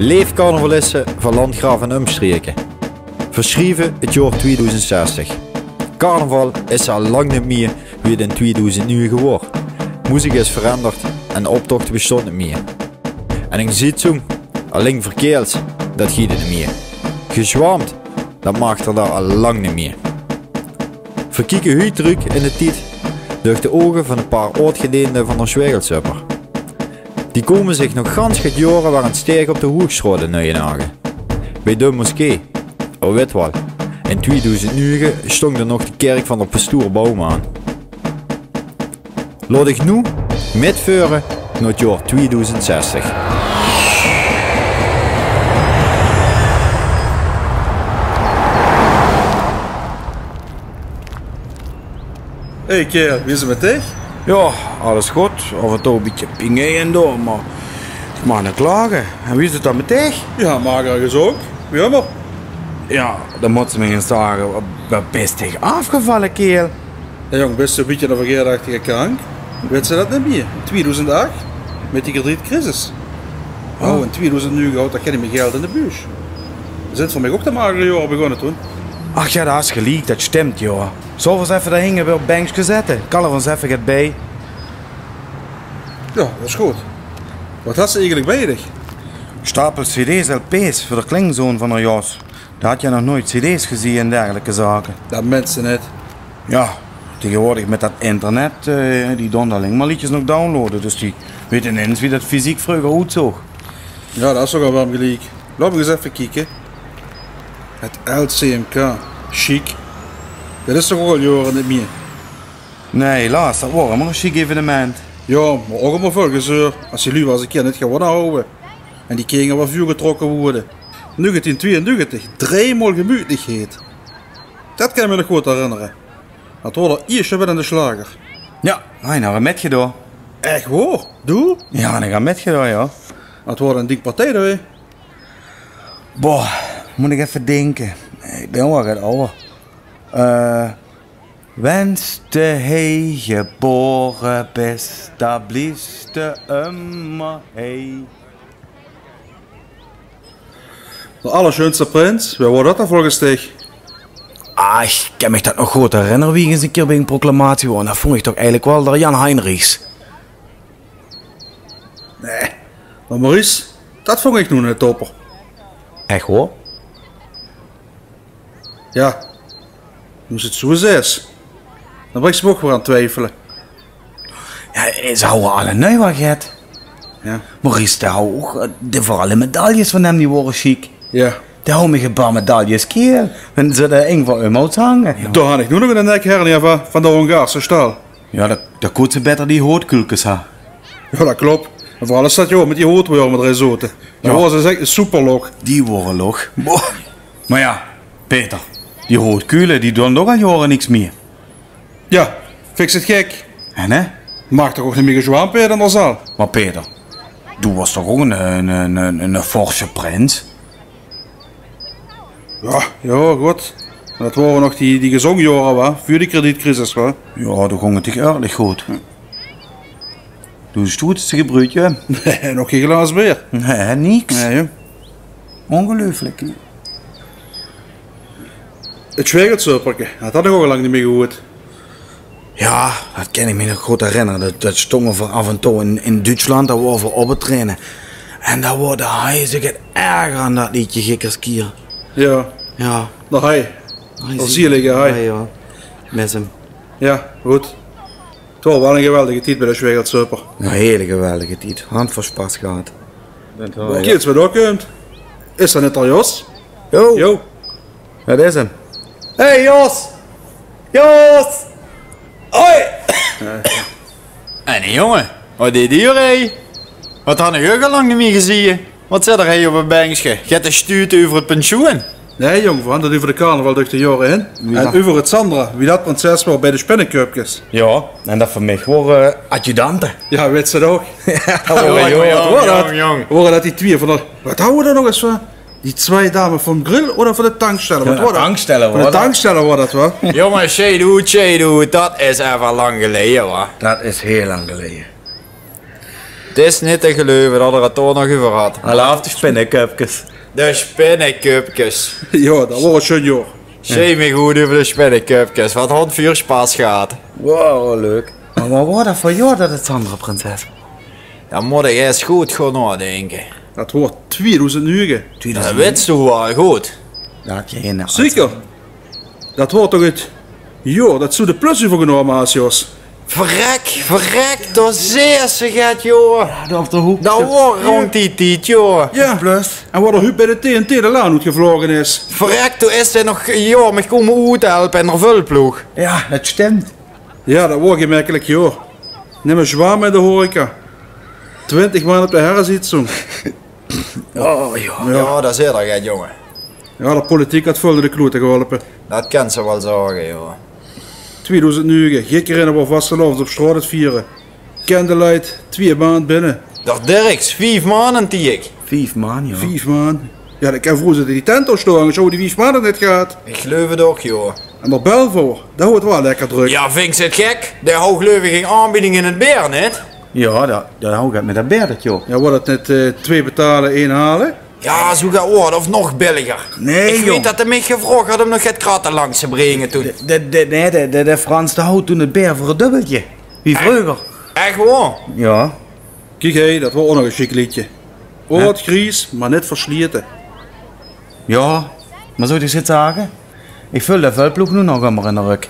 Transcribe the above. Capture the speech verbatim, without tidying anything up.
Leef carnavaliste van Landgraaf en umstreke. Veer sjrieve 't jaor tweedoezend zestig. Carnaval is al lang neet mie wie 't in tweedoezend nuuge waor. Meziek is veranderd en optochte besjtaon neet mie. En 'n zietzung, alling veur kaerels, dat geit 't neet mie. Gesjwarmp, dat maag 'r dao al lang neet mie. Veer kieke huuj trök in d'n tied durch de ouge van e paar aodgedeende van d'r Sjwegelsupper. Die kómme zich nog gans get jaore waal 'ne steeg op de Hoegsjtraot in Nuienhage. Bie de moskee. O, wit waal. In tweedoezend nuuge sjtóng dao nog de kèrk van d'r pastoer Bouwman. Laot uch noe mitveure nao 't jaor tweedoezend zestig. Hey kaerel, wie is 't mit dich? Jao, alles good. Aaf en toe e bietje pien hie en dao, mer ich maag neet klage. En wie is 't dan mit dich? Jao, mager en gezóndj. Wie ummer. Jao, dan mós se mich ins zage, wa-, wat bis dich aafgevalle, kaerel? Jao, jóng, bis se e bietje 'ne vergeetachtige krank? Wits se dat neet mie? In tweedoezend ach, mit die kredietcrisis. Oh. Noe, in tweedoezend nuuge haw ich toch gein mie geld in de buus. Dao zint veur mich ouch de magere jaore begós toen. Ach jao, dao is geliek, dat sjtimt, jao. Zölle v'r ós effe dao hinge op 't benkske zitte? Kalle v'r ós effe get bie. Jao, dat is good. Wat has se eigelik bie dich? Sjtapel cd's, lp's veur d'r kleinzoon van d'r Jos. Dae haet nog noeats cd's gezeen en dergelijke zake. Dat meins se neet. Jao, taegeswoordig mit dat internet, eh, die doon alling mer leedjes nog downloade, dus die weite neet ins wie dat fysiek vreuger oetzoog. Jao, dat is ouch al waal geliek. Laot mich ins effe kieke. 't L C M K. Sjiek. Dat is toch ouch al jaore neet mie. Nae, helaas, dat waor ummer e sjiek evenement. Jao, mer ouch ummer väöl gezeur. Es die luuj waal ins 'ne kier neet gewónne hawwe. En die kinjer waal vuurgetrokke woorte. Nuugetieën twieënnuugetig, drei maol gemuutlichheid. Dat kin ich mich nog good herinnere. Dat waor d'r ieësjte winnende sjlager. Jao, hei, nog mitgedaon. Ech waor? Doe? Jao, ich han mitgedaon, jao. Dat waor 'n dik partij, hè? Boah, mót ich effe dinke. Ich bin waal get awwer. Eh, wens te hei gebaore bis, dan bliefs te ummer hei. D'r allersjoenste prins, wae waor dat dan volges dich? Ah, ich kin mich dat nog good herinnere, wie ich ins 'ne kier bie 'n proclamatie waor. En dat vónj ich toch eigelik waal d'r Jan Heinrichs. Nae, mer Maurice, dat vónj ich noe 'ne topper. Ech waor? Jao, noe se 't zoe zaes, dan bringste mich ouch weer aan 't twiefele. Jao, ze hawwe allenui waal get. Jao. Maurice, dae haw ouch, eh, de, veural de medailles van häöm, die waore sjiek. Jao. Dae haw mich e paar medailles, kaerel. Wen ze d'r ing van häöm haws hange. Dao han ich noe nog 'ne nekhernia van, van de Hongaarse sjtal. Jao, dan, dan kóns se baeter die hoodkuulkes han. Jao, dat klop. En veural es dat, jao, mit die hoodwurm d'rin zote. Jao. Dat waor ech 'n superlok. Die waore lok. Boah. Mer jao, Peter, die hoodkuule, die doon ouch al jaore niks mie. Jao, vinjs se 't gek? En hè? Maag toch ouch neet mie gesjwarmp waere in d'r zaal? Mer Peter, doe waors toch ouch 'ne, 'ne, 'ne, 'ne forse prins? Jao, jao, good. Mer dat waore nog die, die gezónj jaore, wa? Veur die kredietcrisis, wa? Jao, doe gónk 't dich ördelik good. Doe stoets dich gebruuk, hè? Nae, nog gei glaas beer. Nae, niks. Nae, jao. Óngeluifelik. 't Sjwegelsupperke, dat han ich ouch al lang neet mie gehuurd. Jao, dat kin ich mich nog good herinnere. Dat, dat sjtónge v'r aaf en toe in, in Duutsjland, dao waore v'r op 't traine. En dao waor d'r Hai zich 't erger aan dat leedje, gekke kier. Jao. Jao. D'r Hai. D'r zielige Hai. Jao, jao. Mis 'm. Jao, good. 't Waor waal 'ne geweldige tied bie de Sjwegelsupper. 'Ne hele geweldige tied. Hand vol spas gehad. Kiek ins wae dao kump. Is dat neet d'r Jos? Jo. Jo. Dat is 'm. Hey, Jos! Jos! Hoi! En die jónge, wat deis doe hie? Wat han ich dich al lang neet mie gezeen. Wat zits doe hie op e benkske? Geis te sjtute euver 't pensioen? Nae, jóng, v'r hant 't euver de carnaval durch de jaore hin. En euver 't Sandra, wie dat prinses waor bie de Spinnekupkes. Jao, en dat v'r mich waore, eh, adjudante. Jao, wits se 't ouch. Jao, jóng, jóng, jóng. Waore dat die twieë van de, wat hawwe v'r dao nog ins van? Die twieë dames van Grill of van de tanksjtelle? Van de tanksjtelle waor dat, wa? Jónge, sjeet oet, sjeet oet. Dat is effe lang geleje, wa? Dat is hiel lang geleje. 't Is neet te geluive dat d'r 't dao nog euver had. Alaaf de spinnekupkes. De spinnekupkes. Jao, dat waor sjoen, jao. Zeen mich good euver de spinnekupkes. Wat hant vuur spas gehad. Wow, leuk. Mer wat waor dat veur jaor dat 't Sandra prinses waor? Dao mót ich ins good gaon naodinke. Dat waor twieëdoezend nuuge. Dat wits doe waal good. Zeker. Dat waor toch 't jaor dat zoe de plus euvergenómme has, Jos. Verrek, verrek, dao zees se 't, jao. Dat waor rónd die tied, jao. Jao. En wat d'r Huub bie de T N T de laan oetgevloge is. Verrek, doe is 'r nog, jao, mich kómme oethelpe in d'r vulploeg. Jao, dat stimp. Jao, dat waor gemekkelik, jao. Neet mie zwaor mit de horeca. Twintig man op de herresitzung. Oh, jao. Jao, dat is 'r, get, jónge. Jao, de politiek hat väöl door de kloete geholpe. Dat kins se waal zage, jao. Twieëdoezend nuuge, gekke rinne waor vastelaovend op straot 't viere. Candlelight, twieë maond binne. D'r Dirks, vief maond in Tiek. Vief maond, jao. Vief maond. Jao, dat kan vroeger die tent al staon, zoe die vief maond neet gehad. Ich geluif 't ouch, jao. En d'r Belvoir, dao haw 't waal lekker drök. Jao, vinks se 't gek? Dae haw, geluif ich, gein aanbieding in 't beer, neet? Jao, dat, dat haw ich mit dat beer, dat, jao. Jao, waor dat neet, eh, twee betale, één hale? Jao, zoe get waor 't, of nog billiger. Nae, jóng. Ich weit dat 'r mich gevraog hat óm nog get kratte langs te bringe toen. De, de, de, nae, de, de, de Frans, dae haw toen 't beer veur 't dubbeltje. Wie vreuger. Ech waor? Jao. Kiek, hé, dat waor ouch nog e sjiek liedje. Aod, gries, mer neet versliete. Jao, mer zów ich 't zage? Ich veul de vulploeg noe nog ummer in de rök.